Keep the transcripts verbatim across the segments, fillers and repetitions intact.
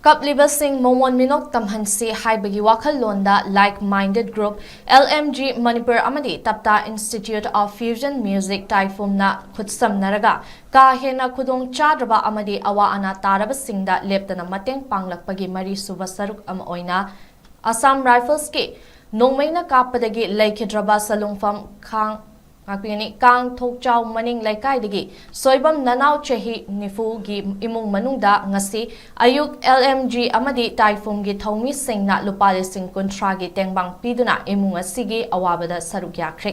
ꯀꯞꯂꯤꯕꯁꯤꯡ ꯃꯣꯃꯣꯟ ꯃꯤꯅꯣꯛ ꯇꯝꯍꯟꯁꯤ ꯍꯥꯏꯕꯒꯤ ꯋꯥꯈꯜꯂꯣꯟꯗ Like Minded Group, L M G Manipur ꯑꯃꯗꯤ Tapta Institute of Fusion Music ꯇꯥꯏꯐꯨꯝꯅ ꯈꯨꯠꯁꯝꯅꯔꯒ ꯀꯥ ꯍꯦꯟꯅ ꯈꯨꯗꯣꯡ ꯆꯥꯗ꯭ꯔꯕ ꯑꯃꯗꯤ ꯑꯋꯥ ꯑꯅꯥ ꯇꯥꯔꯕꯁꯤꯡꯗ ꯂꯦꯞꯇꯅ ꯃꯇꯦꯡ ꯄꯥꯡꯂꯛꯄꯒꯤ ꯃꯔꯤ ꯁꯨꯕ ꯁꯔꯨꯛ ꯑꯃ ꯑꯣꯏꯅ Assam Riflesꯀꯤ ꯅꯣꯡꯃꯩꯅ ꯀꯥꯞꯄꯗꯒꯤ ꯂꯩꯈꯤꯗ꯭ꯔꯕ ꯁꯂꯨꯡꯐꯝ ꯈꯥꯡ ꯉꯥꯛꯄꯤꯒꯅꯤ꯫ ꯀꯥꯡ ꯊꯣꯛꯆꯥꯎ ꯃꯅꯤꯡ ꯂꯩꯀꯥꯏꯗꯒꯤ ꯁꯣꯏꯕꯝ ꯅꯅꯥꯎ ꯆꯍꯤ ꯅꯤꯐꯨꯒꯤ ꯏꯃꯨꯡ ꯃꯅꯨꯡꯗ ꯉꯁꯤ ꯑꯌꯨꯛ L M G ꯑꯃꯗꯤ ꯇꯥꯏꯐꯨꯝꯒꯤ ꯊꯧꯃꯤꯁꯤꯡꯅ ꯂꯨꯄꯥ ꯂꯤꯁꯤꯡ ꯀꯨꯟꯊ꯭ꯔꯥꯒꯤ ꯇꯦꯡꯕꯥꯡ ꯄꯤꯗꯨꯅ ꯏꯃꯨꯡ ꯑꯁꯤꯒꯤ ꯑꯋꯥꯕꯗ ꯁꯔꯨꯛ ꯌꯥꯈ꯭ꯔꯦ꯫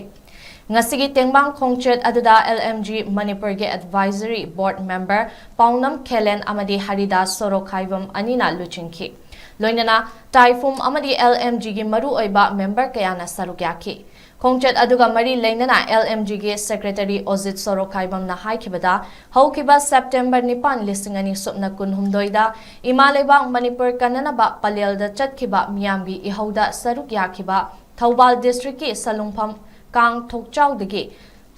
ꯉꯁꯤꯒꯤ ꯇꯦꯡꯕꯥꯡ ꯈꯣꯡꯆꯠ ꯑꯗꯨꯗ L M G ꯃꯅꯤꯄꯨꯔꯒꯤ Advisory Board Member ꯄꯥꯎꯅꯝ ꯈꯦꯂꯦꯟ ꯑꯃꯗꯤ ꯍꯔꯤꯗꯥꯁ ꯁꯣꯔꯣꯈꯥꯏꯕꯝ ꯑꯅꯤꯅ ꯂꯨꯆꯤꯡꯈꯤ꯫ ꯂꯣꯏꯅꯅ ꯇꯥꯏꯐꯨꯝ ꯑꯃꯗꯤ L M Gꯒꯤ ꯃꯔꯨꯑꯣꯏꯕ member ꯀꯌꯥꯅ ꯁꯔꯨꯛ ꯌꯥꯈꯤ꯫ ꯈꯣꯡꯆꯠ ꯑꯗꯨꯒ ꯃꯔꯤ ꯂꯩꯅꯅ L M Gꯒꯤ Secretary ꯑꯣꯖꯤꯠ ꯁꯣꯔꯣꯈꯥꯏꯕꯝꯅ ꯍꯥꯏꯈꯤꯕꯗ, ꯍꯧꯈꯤꯕ September ꯅꯤꯄꯥꯟ, ꯂꯤꯁꯤꯡ ꯑꯅꯤ ꯁꯨꯞꯅ ꯀꯨꯟꯍꯨꯝꯗꯣꯏꯗ ꯏꯃꯥ ꯂꯩꯕꯥꯛ ꯃꯅꯤꯄꯨꯔ ꯀꯟꯅꯅꯕ ꯄꯂꯦꯜꯗ ꯆꯠꯈꯤꯕ ꯃꯤꯌꯥꯝꯒꯤ ꯏꯍꯧꯗ ꯁꯔꯨꯛ ꯌꯥꯈꯤꯕ ꯊꯧꯕꯥꯜ districtꯀꯤ ꯁꯂꯨꯡꯐꯝ ꯀꯥꯡ ꯊꯣꯛꯆꯥꯎꯗꯒꯤ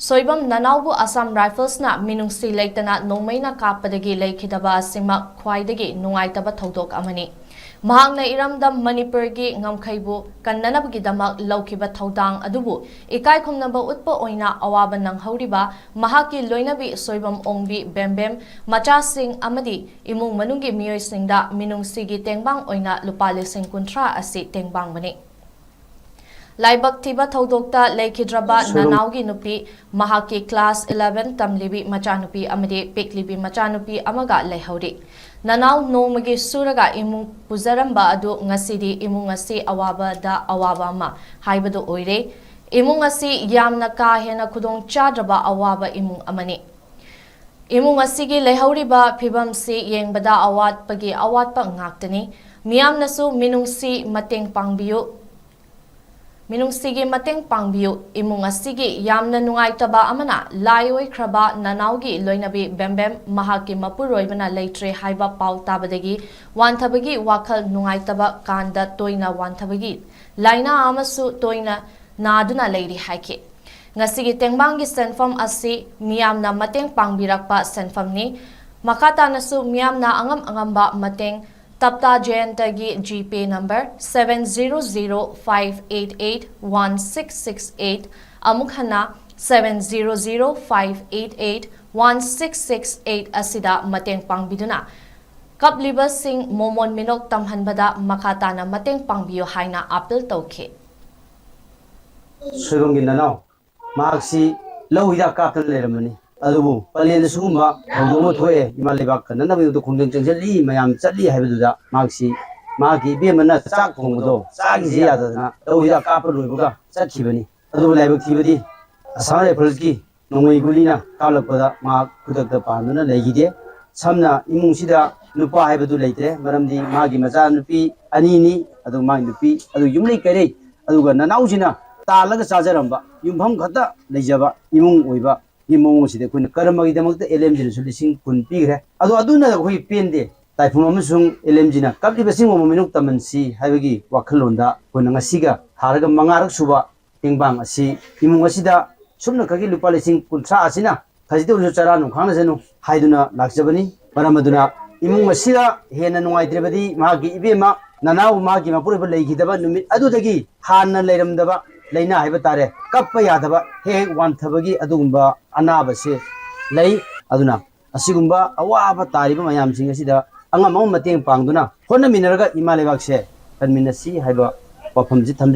ꯁꯣꯏꯕꯝ ꯅꯅꯥꯎꯕꯨ Assam Riflesꯅ ꯃꯤꯅꯨꯡꯁꯤ ꯂꯩꯇꯅ ꯅꯣꯡꯃꯩꯅ ꯀꯥꯞꯄꯗꯒꯤ ꯂꯩꯈꯤꯗꯕ ꯑꯁꯤꯃꯛ ꯈ꯭ꯋꯥꯏꯗꯒꯤ ꯅꯨꯡꯉꯥꯏꯇꯕ ꯊꯧꯗꯣꯛ ꯑꯃꯅꯤ꯫ ꯃꯍꯥꯛꯅ ꯏꯔꯝꯗꯝ ꯃꯅꯤꯄꯨꯔꯒꯤ ꯉꯝꯈꯩꯕꯨ ꯀꯟꯅꯅꯕꯒꯤꯗꯃꯛ ꯂꯧꯈꯤꯕ ꯊꯧꯗꯥꯡ ꯑꯗꯨꯕꯨ ꯏꯀꯥꯏ ꯈꯨꯝꯅꯕ ꯎꯠꯄ ꯑꯣꯏꯅ ꯑꯋꯥꯕ ꯅꯪꯍꯧꯔꯤꯕ ꯃꯍꯥꯛꯀꯤ ꯂꯣꯏꯅꯕꯤ ꯁꯣꯏꯕꯝ ꯑꯣꯡꯕꯤ ꯕꯦꯝꯕꯦꯝ, ꯃꯆꯥꯁꯤꯡ ꯑꯃꯗꯤ ꯏꯃꯨꯡ ꯃꯅꯨꯡꯒꯤ ꯃꯤꯑꯣꯏꯁꯤꯡꯗ ꯃꯤꯅꯨꯡꯁꯤꯒꯤ ꯇꯦꯡꯕꯥꯡ ꯑꯣꯏꯅ ꯂꯨꯄꯥ ꯂꯤꯁꯤꯡ ꯀꯨꯟꯊ꯭ꯔꯥ ꯑꯁꯤ ꯇꯦꯡꯕꯥꯡꯕꯅꯤ꯫ ꯂꯥꯏꯕꯛ ꯊꯤꯕ ꯊꯧꯗꯣꯛꯇ ꯂꯩꯈꯤꯗ꯭ꯔꯕ ꯁꯣꯏꯕꯝ ꯅꯅꯥꯎꯒꯤ ꯅꯨꯄꯤ, ꯃꯍꯥꯛꯀꯤ class eleven ꯇꯝꯂꯤꯕꯤ ꯃꯆꯥꯅꯨꯄꯤ ꯑꯃꯗꯤ ꯄꯤꯛꯂꯤꯕꯤ ꯃꯆꯥꯅꯨꯄꯤ ꯑꯃꯒ ꯂꯩꯍꯧꯔꯤ꯫ ꯅꯅꯥꯎ ꯅꯣꯡꯃꯒꯤ ꯁꯨꯔꯒ ꯏꯃꯨꯡ ꯄꯨꯖꯔꯝꯕ ꯑꯗꯨ ꯉꯁꯤꯗꯤ ꯏꯃꯨꯡ ꯑꯁꯤ ꯑꯋꯥꯕꯗ ꯑꯋꯥꯕ ꯑꯃ ꯍꯥꯏꯕꯗꯨ ꯑꯣꯏꯔꯦ꯫ ꯏꯃꯨꯡ ꯑꯁꯤ ꯌꯥꯝꯅ ꯀꯥ ꯍꯦꯟꯅ ꯈꯨꯗꯣꯡ ꯆꯥꯗ꯭ꯔꯕ ꯑꯋꯥꯕ ꯏꯃꯨꯡ ꯑꯃꯅꯤ꯫ ꯏꯃꯨꯡ ꯑꯁꯤꯒꯤ ꯂꯩꯍꯧꯔꯤꯕ ꯐꯤꯕꯝꯁꯤ ꯌꯦꯡꯕꯗ ꯑꯋꯥꯠꯄꯒꯤ ꯑꯋꯥꯠꯄ ꯉꯥꯛꯇꯅꯤ꯫ ꯃꯤꯌꯥꯝꯅꯁꯨ ꯃꯤꯅꯨꯡꯁꯤ ꯃꯇꯦꯡ ꯄꯥꯡꯕꯤꯌꯨ꯫ ꯃꯤꯅꯨꯡꯁꯤꯒꯤ ꯃꯇꯦꯡ ꯄꯥꯡꯕꯤꯌꯨ꯫ ꯏꯃꯨꯡ ꯑꯁꯤꯒꯤ ꯌꯥꯝꯅ ꯅꯨꯡꯉꯥꯏꯇꯕ ꯑꯃꯅ, ꯂꯥꯏ ꯑꯣꯏꯈ꯭ꯔꯕ ꯅꯅꯥꯎꯒꯤ ꯂꯣꯏꯅꯕꯤ ꯕꯦꯝꯕꯦꯝ ꯃꯍꯥꯛꯀꯤ ꯃꯄꯨꯔꯣꯏꯕꯅ ꯂꯩꯇ꯭ꯔꯦ ꯍꯥꯏꯕ ꯄꯥꯎ ꯇꯥꯕꯗꯒꯤ ꯋꯥꯟꯊꯕꯒꯤ ꯋꯥꯈꯜ ꯅꯨꯡꯉꯥꯏꯇꯕ ꯀꯥꯟꯗ ꯇꯣꯏꯅ ꯋꯥꯟꯊꯕꯒꯤ ꯂꯥꯏꯅꯥ ꯑꯃꯁꯨ ꯇꯣꯏꯅ ꯅꯥꯗꯨꯅ ꯂꯩꯔꯤ ꯍꯥꯏꯈꯤ꯫ ꯉꯁꯤꯒꯤ ꯇꯦꯡꯕꯥꯡꯒꯤ ꯁꯦꯟꯐꯝ ꯑꯁꯤ ꯃꯤꯌꯥꯝꯅ ꯃꯇꯦꯡ ꯄꯥꯡꯕꯤꯔꯛꯄ ꯁꯦꯟꯐꯝꯅꯤ꯫ ꯃꯈꯥ ꯇꯥꯅꯁꯨ ꯃꯤꯌꯥꯝꯅ ꯑꯉꯝ ꯑꯉꯝꯕ ꯃꯇꯦꯡ ꯇꯞꯇꯥ ꯖꯌꯟꯇꯒꯤ ꯖꯤꯄꯦ number seven zero zero five eight eight one six six eight, ꯑꯃꯨꯛ ꯍꯟꯅ seven zero zero five eight eight one six six eight ꯑꯁꯤꯗ ꯃꯇꯦꯡ ꯄꯥꯡꯕꯤꯗꯨꯅ ꯀꯞꯂꯤꯕꯁꯤꯡ ꯃꯣꯃꯣꯟ ꯃꯤꯅꯣꯛ ꯇꯝꯍꯟꯕꯗ ꯃꯈꯥ ꯇꯥꯅ ꯃꯇꯦꯡ ꯄꯥꯡꯕꯤꯌꯨ ꯍꯥꯏꯅ ꯑꯥꯄꯤꯜ ꯇꯧꯈꯤ꯫ ꯁꯣꯏꯕꯝꯒꯤ ꯅꯅꯥꯎ ꯃꯍꯥꯛꯁꯤ ꯂꯧ ꯍꯤꯗꯥꯛ ꯀꯥꯞꯇꯅ ꯂꯩꯔꯝꯕꯅꯤ꯫ ꯑꯗꯨꯕꯨ ꯄꯂꯦꯟꯗ ꯁꯤꯒꯨꯝꯕ ꯊꯧꯗꯣꯛ ꯑꯃ ꯊꯣꯛꯑꯦ, ꯏꯃꯥ ꯂꯩꯕꯥꯛ ꯀꯟꯅꯅꯕꯒꯤꯗꯃꯛꯇ ꯈꯣꯡꯖꯪ ꯆꯪꯁꯤꯜꯂꯤ, ꯃꯌꯥꯝ ꯆꯠꯂꯤ ꯍꯥꯏꯕꯗꯨꯗ ꯃꯍꯥꯛꯁꯤ ꯃꯍꯥꯛꯀꯤ ꯏꯕꯦꯝꯃꯅ ꯆꯥꯛ ꯊꯣꯡꯕꯗꯣ ꯆꯥꯈꯤꯁꯤ ꯌꯥꯗꯗꯅ ꯂꯧ ꯍꯤꯗꯥꯛ ꯀꯥꯞꯄ ꯂꯣꯏꯕꯒ ꯆꯠꯈꯤꯕꯅꯤ꯫ ꯑꯗꯨꯕꯨ ꯂꯥꯏꯕꯛ ꯊꯤꯕꯗꯤ ꯑꯁꯥꯝ ꯔꯥꯏꯐꯜꯁꯀꯤ ꯅꯣꯡꯃꯩ ꯒꯨꯂꯤꯅ ꯀꯥꯞꯂꯛꯄꯗ ꯃꯍꯥꯛ ꯈꯨꯗꯛꯇ ꯄꯥꯟꯗꯨꯅ ꯂꯩꯈꯤꯗꯦ꯫ ꯁꯝꯅ ꯏꯃꯨꯡꯁꯤꯗ ꯅꯨꯄꯥ ꯍꯥꯏꯕꯗꯨ ꯂꯩꯇ꯭ꯔꯦ, ꯃꯔꯝꯗꯤ ꯃꯥꯒꯤ ꯃꯆꯥ ꯅꯨꯄꯤ ꯑꯅꯤꯅꯤ, ꯑꯗꯨ ꯃꯥꯒꯤ ꯅꯨꯄꯤ ꯑꯗꯨ ꯌꯨꯝꯂꯩ ꯀꯩꯔꯩ, ꯑꯗꯨꯒ ꯅꯅꯥꯎꯁꯤꯅ ꯇꯥꯜꯂꯒ ꯆꯥꯖꯔꯝꯕ ꯌꯨꯝꯐꯝ ꯈꯛꯇ ꯂꯩꯖꯕ ꯏꯃꯨꯡ ꯑꯣꯏꯕꯒꯤ ꯃꯑꯣꯡ ꯑꯁꯤꯗ ꯑꯩꯈꯣꯏꯅ ꯀꯔꯃꯒꯤꯗꯃꯛꯇ ꯑꯦꯜ ꯑꯦꯝ ꯖꯤꯅꯁꯨ ꯂꯤꯁꯤꯡ ꯀꯨꯟ ꯄꯤꯈ꯭ꯔꯦ꯫ ꯑꯗꯣ ꯑꯗꯨꯅ ꯑꯩꯈꯣꯏ ꯄꯦꯟꯗꯦ꯫ ꯇꯥꯏꯐꯨꯝ ꯑꯃꯁꯨꯡ ꯑꯦꯜ ꯑꯦꯝ ꯖꯤꯅ ꯀꯞꯂꯤꯕꯁꯤꯡꯕꯨ ꯃꯃꯤꯅꯣꯛ ꯇꯝꯍꯟꯁꯤ ꯍꯥꯏꯕꯒꯤ ꯋꯥꯈꯜꯂꯣꯟꯗ ꯑꯩꯈꯣꯏꯅ ꯉꯁꯤꯒ ꯊꯥꯔꯒ ꯃꯉꯥꯔꯛ ꯁꯨꯕ ꯇꯦꯡꯕꯥꯡ ꯑꯁꯤ ꯏꯃꯨꯡ ꯑꯁꯤꯗ ꯁꯨꯞꯅꯈꯛꯀꯤ ꯂꯨꯄꯥ ꯂꯤꯁꯤꯡ ꯀꯨꯟꯊ꯭ꯔꯥ ꯑꯁꯤꯅ ꯈꯖꯤꯛꯇ ꯑꯣꯏꯔꯁꯨ ꯆꯔꯥ ꯅꯨꯡꯈꯥꯡꯅꯁꯅꯨ ꯍꯥꯏꯗꯨꯅ ꯂꯥꯛꯆꯕꯅꯤ꯫ ꯃꯔꯝ ꯑꯗꯨꯅ ꯏꯃꯨꯡ ꯑꯁꯤꯗ ꯍꯦꯟꯅ ꯅꯨꯡꯉꯥꯏꯇ꯭ꯔꯕꯗꯤ ꯃꯍꯥꯛꯀꯤ ꯏꯕꯦꯝꯃ ꯅꯅꯥꯎ ꯃꯍꯥꯛꯀꯤ ꯃꯄꯨꯔꯣꯏꯕ ꯂꯩꯈꯤꯗꯕ ꯅꯨꯃꯤꯠ ꯑꯗꯨꯗꯒꯤ ꯍꯥꯟꯅ ꯂꯩꯔꯝꯗꯕ ꯂꯥꯏꯅꯥ ꯍꯥꯏꯕ ꯇꯥꯔꯦ, ꯀꯞꯄ ꯌꯥꯗꯕ, ꯍꯦꯛ ꯍꯦꯛ ꯋꯥꯟꯊꯕꯒꯤ ꯑꯗꯨꯒꯨꯝꯕ ꯑꯅꯥꯕꯁꯦ ꯂꯩ꯫ ꯑꯗꯨꯅ ꯑꯁꯤꯒꯨꯝꯕ ꯑꯋꯥꯕ ꯇꯥꯔꯤꯕ ꯃꯌꯥꯝꯁꯤꯡ ꯑꯁꯤꯗ ꯑꯉꯝ ꯑꯉꯝꯕ ꯃꯇꯦꯡ ꯄꯥꯡꯗꯨꯅ ꯍꯣꯠꯅꯃꯤꯟꯅꯔꯒ ꯏꯃꯥ ꯂꯩꯕꯥꯛꯁꯦ ꯀꯟꯃꯤꯟꯅꯁꯤ ꯍꯥꯏꯕ ꯋꯥꯐꯝꯁꯤ ꯊꯝꯖꯩ꯫